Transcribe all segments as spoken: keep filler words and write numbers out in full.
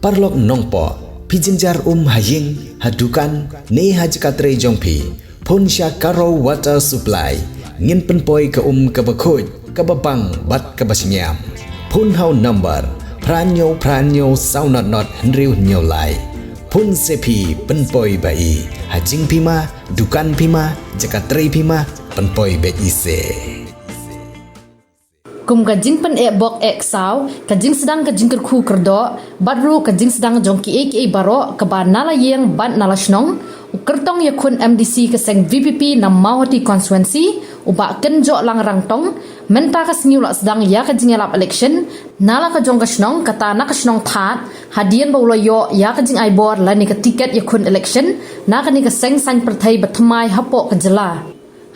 Paralok Nongpoh, phi jynjar um ha ïing, ha dukan, ne ha jaka trei jong phi, phone sha Karo Water Supply. Ngin pynpoi ka um kaba khuid, kaba bang bad kaba shngiam. Phone ha u number phra hynñiew phra hynñiew saw not not hynriew hynñiew lai. Phone se phi, pynpoi ba i. Ha jingphi ma, dukan phi ma, jaka trei phi ma, pynpoi beit i se. Kum ka jingpyneh bok eh ksaw, ka jingsdang ka jingkyrkhu kyrdoh, bad ruh ka jingsdang jong kiei kiei baroh kaba na la ïing bad na la shnong, u kyrtong ïakhun M D C ka seng V P P na Mawhati constituency, u Bah Kynjohlang Rangtong, mynta ka sngi u la sdang ïa ka jingïalap election na la ka jong ka shnong, kata na ka shnong Thad, hadien ba u la ïoh ïa ka jingai bor lane ka tiket ïakhun election na kane ka seng saiñ pyrthei ba thymmai hapoh ka jylla.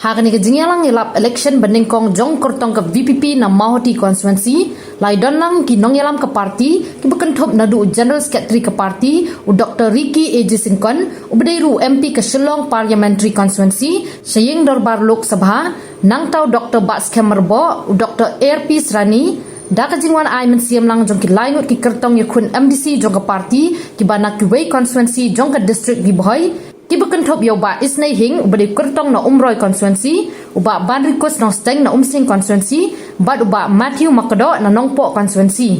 Ha kane ka jingïalang ïalap election ba nyngkong jong kyrtong ka V P P na Mawhati constituency, la ïadon lang ki nongïalam ka party kiba kynthup naduh u General Secretary ka party, u Doctor Ricky A J Syngkon, uba dei ruh u M P ka Shillong Parliamentary Constituency sha ïing dorbar Lok Sabha, nangta u Doctor Bah Skhem Myrboh, u Doctor R P Srani, da ka jingwan ai mynsiem lang jong ki lai ngut ki kyrtong ïakhun M D C jong ka party kiba na kiwei constituency jong ka district Ri Bhoi, kiba kynthup ïa u Bah Isnei Hing uba dei u kyrtong na Umroi constituency, u Bah Banrikus Nongsteng na Umsning constituency, bad u Bah Matthew Makdoh na Nongpoh constituency.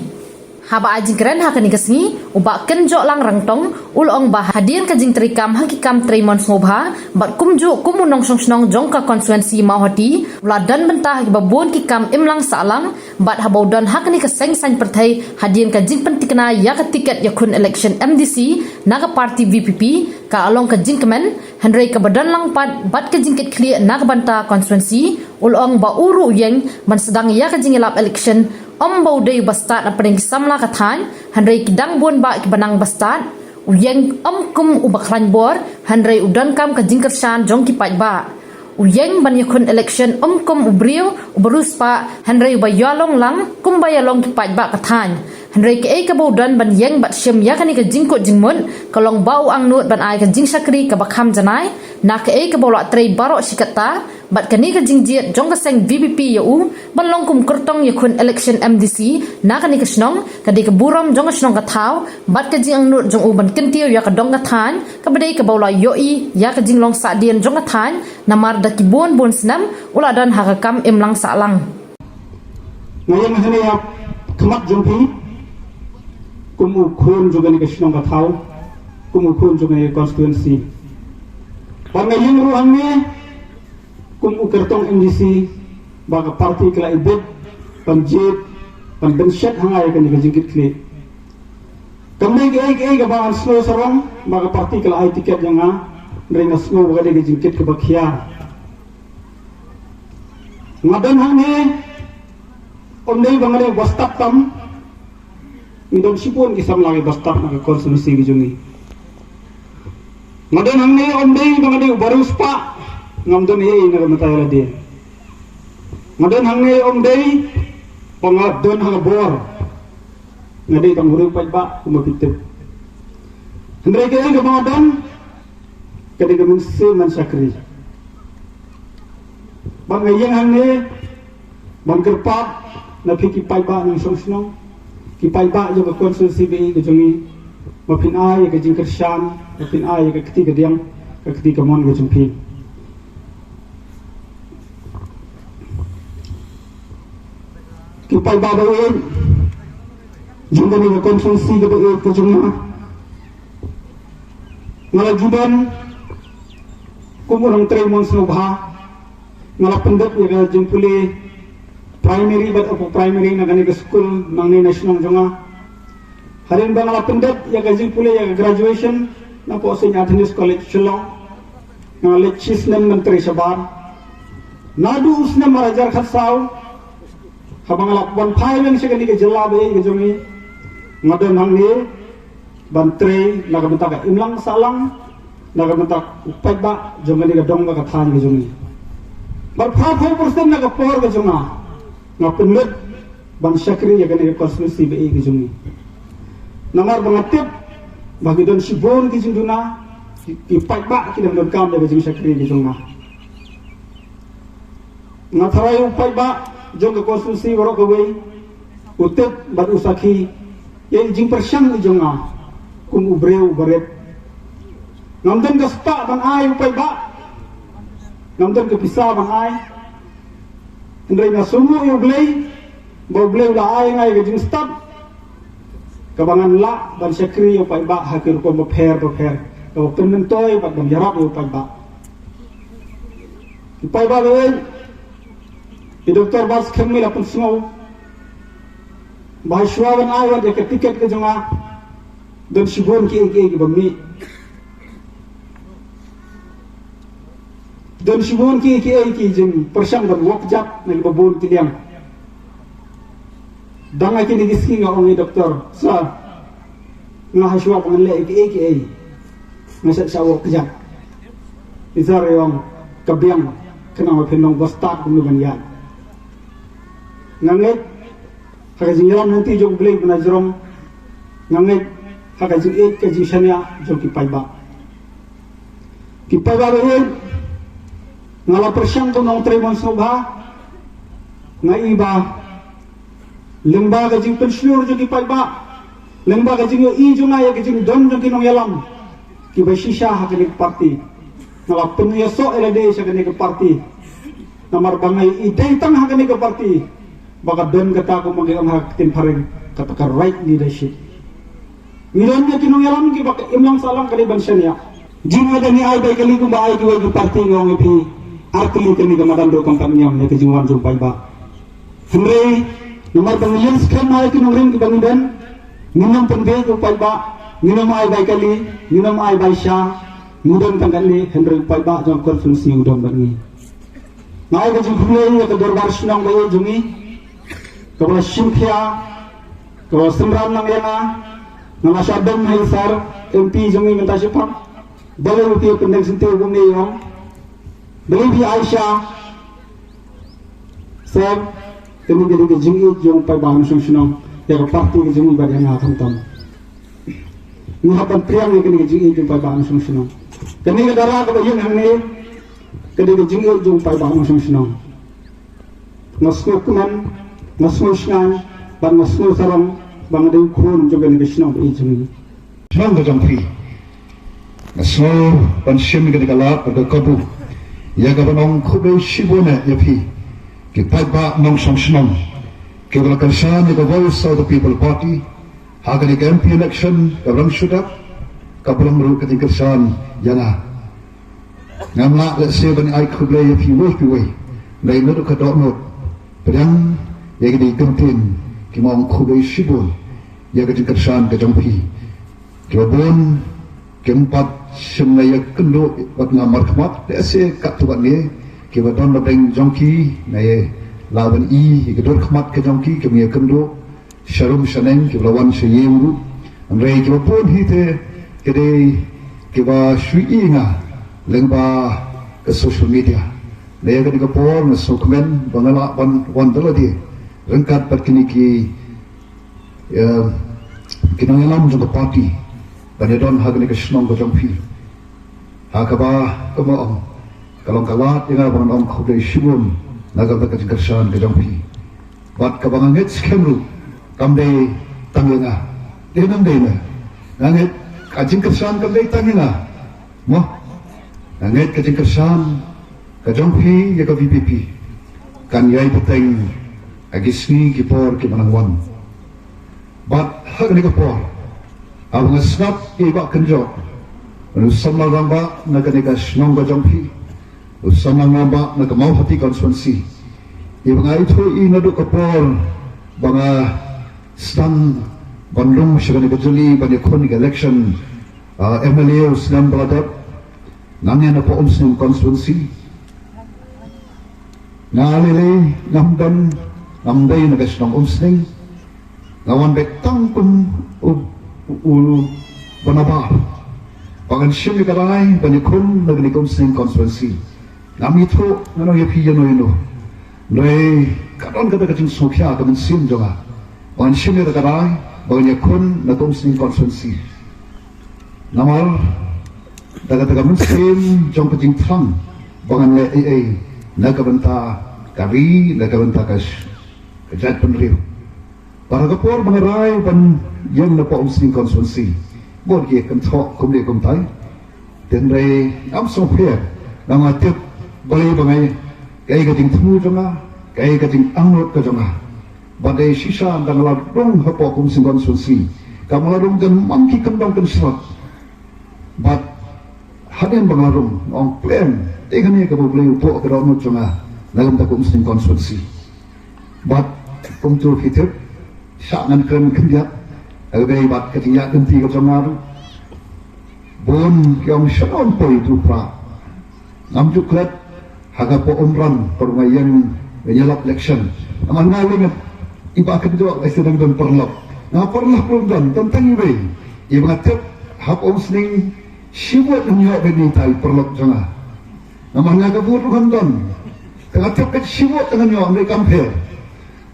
Haba ai jingkren ha kane ka sngi, u Bah Kynjohlang Rangtong u la ong ba hadien ka jingtrei kam ha ki kam trei mon sngewbha bad kumjuh kum u nongshong shnong jong ka constituency Mawhati, u la don bynta ha kiba bun ki kam imlang sahlang, bad haba u don ha kane ka seng saiñ pyrthei hadien ka jingpyntikna ïa ka tiket ïakhun election M D C na ka party V P P, ka la long ka jingkmen, hynrei kaba don lang pat bad ka jingkitkhlieh na ka bynta constituency, u la ong ba u ruh u ïeng ban sdang ïa ka jingïalap election, ym ba u dei uba stad na pdeng ki samla ka thaiñ, hynrei ki dang bun bah kiba nang ba stad, u ïeng ym kum uba khlaiñ bor, hynrei u donkam ka jingkyrshan jong ki paidbah. U ïeng ban ïakhun election ym kum u briew uba riewspah, hynrei uba ïalong lang kumba ïalong ki paidbah ka thaiñ. Hynrei kaei kaba u don ban ïeng bad shim ïa kane ka jingkut jingmut, ka long ba u angnud ban ai ka jingshakri kaba kham janai, na kaei kaba u la trei baroh shi katta, bad kane ka jingjied jong ka seng V P P ïa u ban long kum kyrtong ïakhun election M D C na kane ka shnong, ka dei ka burom jong ka shnong ka thaw, bad ka jingangnud jong u ban kyntiew ïa ka dong ka thaiñ, kaba dei kaba u la ïohi ïa ka jinglong sahdien jong ka thaiñ, namar da ki bun bun snem u la don ha ka kam imlang sahlang. Nga ïeng hangne ïa khmat jong phi kum u khun jong kane ka shnong ka thaw, kum u khun jong kane ka constituency. Bad nga ïeng ruh hangne kum u kyrtong M D C ba ka party ka la ibit ban jied ban pynshet ha nga ïa kane ka jingkitkhlieh. Kam dei kaei kaei kaba ngan sngew sarong ba ka party ka la ai tiket ïa nga, hynrei nga sngew ba ka dei ka jingkit kaba khia. Nga don hangne ym dei ba nga dei uba stad tam, ngi don shibun ki samla kiba stad na ka constituency ka jong ngi. Nga don hangne ym dei ba nga dei uba riewspah, ngam don ei ei na ka bynta ïa lade. Nga don hangne ym dei ba nga don ha ka bor, nga dei tang u riew paidbah kumba phi tip. Hynrei kaei kaba nga don, ka dei ka mynsiem ban shakri. Bad nga ïeng hangne ban kyrpad na phi ki paidbah nongshong shnong, ki paidbah jong ka constituency ba ïeit ka jong ngi, ba phin ai ïa ka jingkyrshan, ba phin ai ïa ka kti kadiang, ka kti kamon ka jong phi. Ki paidbah ba ïeit jong kane ka constituency kaba ïeit ka jong nga. Nga la ju don kum u nongtrei mon sngewbha. Nga la pyndep ïa ka jingpule primary bad upper primary na kane ka skul nangne na shnong jong nga. Hadien ba nga la pyndep ïa ka jingpule ïa ka graduation napoh Saint Anthony's College Shillong, nga la leit shi snem ban trei shabar. Naduh u snem ar hajar khatsaw, haba nga la wan phai biang sha kane ka jylla ba ïeit ka jong ngi, nga don hangne ban trei na ka bynta ka imlang sahlang, na ka bynta u paidbah jong kane ka dong bad ka thaiñ ka jong ngi. Bad phraphew percent na ka por ka jong nga, nga pynlut ban shakri ïa kane ka constituency ba ïeit ka jong ngi. Namar ba nga tip ba ki don shibun ki jingduna, ki, ki paidbah ki dang donkam ïa ka jingshakri ka jong nga. Nga tharai u paidbah jong ka constituency baroh kawei u tip bad u sakhi ïa i jingpyrshang i jong nga. Kum u briew u barit, ngam don ka spah ban ai u paidbah, ngam don ka pisa ban ai. Hynrei nga sumuk ïa u Blei ba u Blei u la ai nga ïa ka jingstad kaba ngan lah ban shakri ïa u paidbah ha ki rukom bapher bapher, kaba pynmyntoi bad ban ïarap ïa u paidbah. U paidbah ba ïeit, i Doktor Batskhem i la pynsngew ba ha shuwa ban ai wat ïa ka tiket ka jong nga, don shibun kiei kiei kiba mih. Don shibun kiei kiei ki jingpyrshang ban wok jat na kiba bun ki liang. Dang ha kine ki sngi nga ong i doktor, sir, nga ha shuwa ba ngan leh kiei kiei, nga sat sha wok jat. I sir i ong, ka biang, khnang ba phin long ba stad kumno ban ïaid. Nga ngeit ha ka jingïalam lynti jong u Blei ba na jrong, nga ngeit ha ka jingïeit ka jingshaniah jong ki paidbah. Ki paidbah ba ïeit, nga la pyrshang kum u nongtrei mon sngewbha, nga i ba lyngba ka jingpynshlur jong ki paidbah, lyngba ka jingïohi jong nga ïa ka jingdon jong ki nongïalam kiba shisha ha kane ka parti, nga la pynïasoh ïa lade sha kane ka parti. Namar ba nga i dei tang ha kane ka parti ba ka don kata, kumba ngi ong ha ka ktien phareng, kata ka right leadership. Ngi don ïa ki nongïalam kiba ka imlang sahlang ka dei ban shaniah. Jingmut ba ngi ai bai kali kumba ai kiwei ki parti, nga ong ïa phi, ar tylli kane ka madan ruh kam pat niam ïa ka jingwan jong u paidbah. Hynrei namar ba ngi ïeng skhem ïa ki nongrim kiba ngi don, ngin ym pynbiej u paidbah, ngin ym ai bai kali, ngin ym ai bai sha. Ngi don tang katne, hynrei u paidbah jong ka constituency u don bad ngi. Nga ai ka jingkhublei ïa ka dorbar shnong ba ïeit jong ngi, kaba la shim khia, kaba la synran lang ïa nga. Nga la shah don ha i sir M P jong ngi mynta shiphang. Balei u phi pyndeng syntiew kumne, i ong, balei phi ai sha? Sir, kane ka dei ka jingïeit jong u paidbah nongshong shnong ïa ka parti ka jong ngi bad ïa nga khamtam. Ngi hap ban pdiang ïa kane ka jingïeit jong u paidbah nongshong shnong. Kane ka dara kaba ïeng hangne, ka dei ka jingïeit jong u paidbah nongshong shnong. Nga sngewkmen, nga sngewshngaiñ bad nga sngewsarong ba nga dei u khun jong kane ka shnong ba ïeit jong ngi. Shnong ka jong phi. Nga sngew ban shim ïa kane ka lad bad ka kabu ïa ka ban ong khublei shibun ïa phi, ki paidbah nongshong shnong kiba la kyrshan ïa ka Voice of the People Party ha kane ka M P election kaba dang shu dep, kaba long ruh ka jingkyrshan ïa nga. Ngam lah lehse ban ai khublei ïa phi uwei pa uwei, hynrei naduh ka dohnud pdiang ïa kine ki kyntien, ki ong khublei shibun ïa ka jingkyrshan ka jong phi. Kiba bun kim pat shym la ïakynduh bad nga markhmat, lehse katto katne kiba don na bynta jong ki, nga ïa lah ban i ïa ka dur khmat ka jong ki, kim ïakynduh sharum shaneng, kiba la wan sha ïing ruh. Hynrei kiba bun hi te ki dei kiba shu i nga lyngba ka social media. Na ïa kane ka por nga sngewkmen ba nga lah ban wan da lade ryngkat bad kine ki, eh, ki nongïalam jong ka party ban ïadon ha kane ka shnong ka jong phi. Ha kaba, kumba ong, ka long ka lad ïa nga ba ngan ong khublei shibun na ka bynta ka jingkyrshan ka jong phi. Bad kaba nga ngeit skhem ruh, kam dei tang ïa nga. Dei nam dei na. Nga ngeit ka jingkyrshan kam dei tang ïa nga. Mo, nga ngeit ka jingkyrshan ka jong phi ïa ka V P P kan ïai bteng ha ki sngi ki por kiba nang wan. Bad ha kane ka por, haba nga sngap ïa i Bah Kynjoh, u samla rangbah na kane ka shnong ka jong phi, u samla rangbah na ka Mawhati constituency, iba nga ithuh i naduh ka por ba nga sdang ban lum sha kane ka jylli ban ïakhun ïa ka election, ah, M L A u snem ba la dep, nangne na Umsning constituency. Nga lei lei ngam don, ngam dei na ka shnong Umsning. Nga wan beit tang kum u, u, u banabar ba ngan shim ïa ka rai ban ïakhun na kane ka Umsning constituency. Ngam ithuh ngan ong ïa phi ïano ïano. Hynrei ka don kata ka jingsngewkhia ka mynsiem jong nga ba ngan shim ïa kata ka rai ba ngan ïakhun na ka Umsning constituency. Namar da kata ka mynsiem jong ka jingthrang ba ngan leh ei ei na ka bynta ka ri, na ka bynta ka sh-, ka jaitbynriew. Bad ha ka por ba nga rai ban ïeng na Umsning constituency, Bun ki kynthoh kumne kumtai. Tynrai ngam sngewpher, nga tip balei ba ngai, kaei ka jingthmu jong nga, kaei ka jingangnud ka jong nga. Bad dei shisha ynda nga la rung hapoh Umsning constituency, kam la rung jan man ki kyndong kynshlur. Bad hadien ba nga la rung, nga ong khlem, te kane kaba U Blei u buh ka dohnud jong nga na ka bynta ka Umsning constituency. Bad kumtu phi tip, sha ngan kren khyndiat, haba ïadei bad ka jingïaid lynti ka jong nga ruh. Bun ki ong shano poi tu pra. Ngam ju klet ha ka por Umran, por nga ïeng ban ïalap election. Namar nga lyngngoh i Bah Kynjoh, ai sdang don paralok. Nga paralok ruh don, tang tang iwei. Iba nga tip hapoh Umsning, shi vote ngan ïoh ban ïatai paralok jong nga. Namar nga ka vote ruh kam don. Te nga tip ka shi vote te ngan ïoh, ngan kam pher.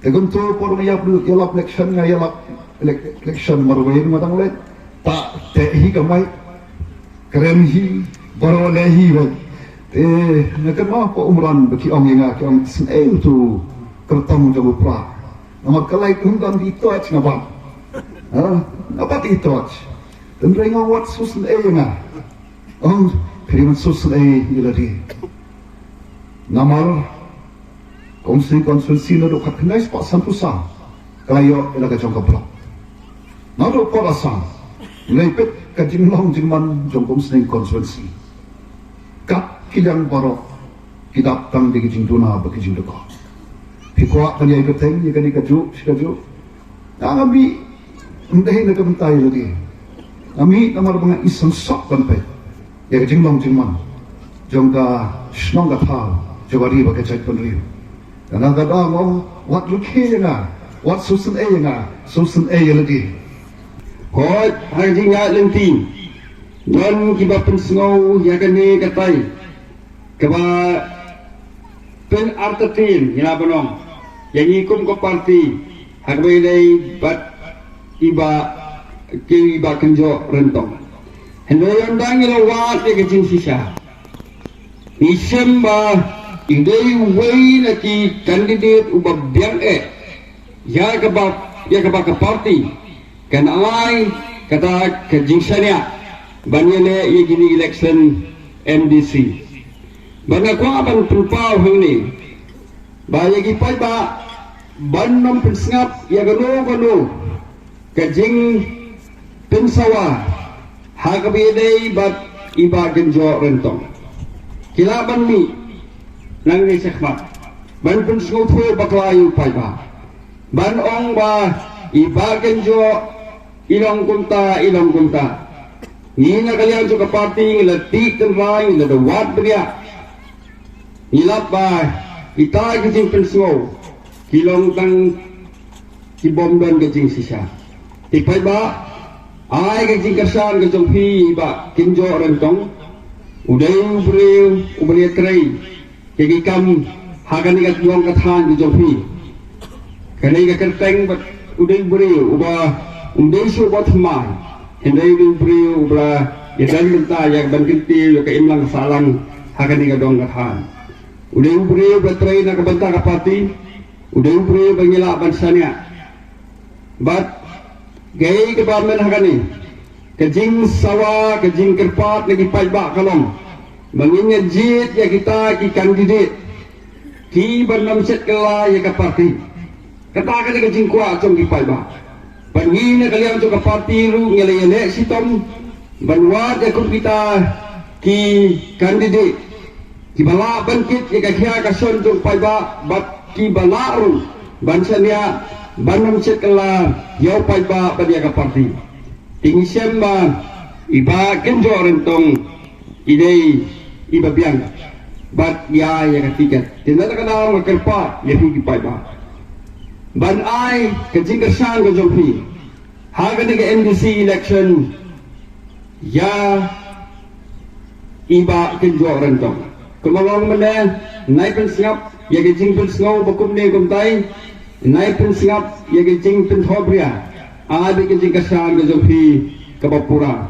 Te kumtu por nga ïap, ïalap election, nga ïalap elec-, election marwei nga dang leit. Ta teh hi ka mic, kren hi, baroh leh hi bad. Te nga kynmaw hapoh Umran ba ki ong ïa nga, ki ong sngewthuh kyrtong jong u pra. Namar ka light um don, i torch nga bat. Ha? Nga bat i torch. Tynrai nga ong wat sngewsynei ïa nga. Ong, phi dei ban sngewsynei ïa lade. Namar ka Umsning constituency naduh khatkhyndai spah sanphew saw ka la ïoh ïa la ka jong ka block. Naduh por Assam, ngi la peit ka jinglong jingman jong ka Umsning constituency. Kat ki liang baroh ki dap tang da ki jingduna bad ki jingdukor. Phi kwah ban ïai bteng ïa kane kajuh shi kajuh. Nga, nga mih, ym dei na ka bynta ïa lade. Nga mih namar ba nga isynshop ban peit ïa ka jinglong jingman jong ka shnong ka thaw, jong ka ri bad ka jaitbynriew. Ka dang, ka dang ong, wat rkhie ïa nga, wat sngewsynei ïa nga, sngewsynei ïa lade. Hooid, ha ka jingïaid lynti, don kiba pynsngew ïa kane katai kaba pynartatien, ngi lah ban ong, ïa ngi kum ka party, ha kaba ïadei bad i Bah, i Bah Kynjoh Ryntong. Hynrei ynda ngi la wad ïa ka jingshisha, ngi shem ba i dei uwei na ki candidate uba biang eh ïa kaba, ïa kaba ka party kan ai kata ka jingshaniah ban ïaleh ïa kine election M D C. Bad nga kwah ban pynpaw hangne ba ïa ki paidbah ban ym pynsngap ïa kano kano ka jingpynsawa ha kaba ïadei bad i Bah Kynjoh Ryntong. Ki lah ban mih nangne shakhmat ban pynsngewthuh bakla ïa u paidbah, ban ong ba i Bah Kynjoh i long kumta, i long kumta. Ngi na ka liang jong ka party ngi la tih tynrai, ngi la da wad bniah. Ngi lap ba kita ki jingpynsngew ki long tang ki bym don ka jingshisha. Te paidbah, ai ka jingkyrshan ka jong phi ïa i Bah Kynjoh Ryntong. U dei u briew uba ïatrei ïa ki kam ha kane ka dong ka thaiñ ka jong phi. Kane ka kyrteng bad u dei u briew uba, um dei shuh ba thymmai, hynrei u dei u briew uba ïadon bynta ïa ka ban kyntiew ïa ka imlang ka sahlang ha kane ka dong ka thaiñ. U dei u briew uba trei na ka bynta ka party. U dei u briew ba ngi lah ban shaniah. Bad kaei kaba men ha kane ka jingsawa, ka jingkyrpad na ki paidbah ka long ba ngin ïa jied ïa kita ki candidate kiba nym shet kylla ïa ka party. Kata ka dei ka jingkwah jong ki paidbah. Bad ngi na ka liang jong ka party ruh ngi la ïaleh shitom ban wad ïa kum kita ki candidate kiba lah ban kit ïa ka khia ka shon jong u paidbah bad kiba lah ruh ban shaniah ban nym shet kylla ïa u paidbah bad ïa ka party. Te ngi shem ba i Bah Kynjoh Ryntong i dei iba biang bad ïa, ïa ka tiket. Te na kata ka daw nga kyrpad ïa phi ki paidbah ban ai ka jingkyrshan ka jong phi ha kane ka M D C election ïa i Bah Kynjoh Ryntong. Kumba nga ong mynne, nai pynsngap ïa ka jingpynsngew ba kumne kumtai, nai pynsngap ïa ka jingpynthohbria, ai beit ka jingkyrshan ka jong phi kaba pura.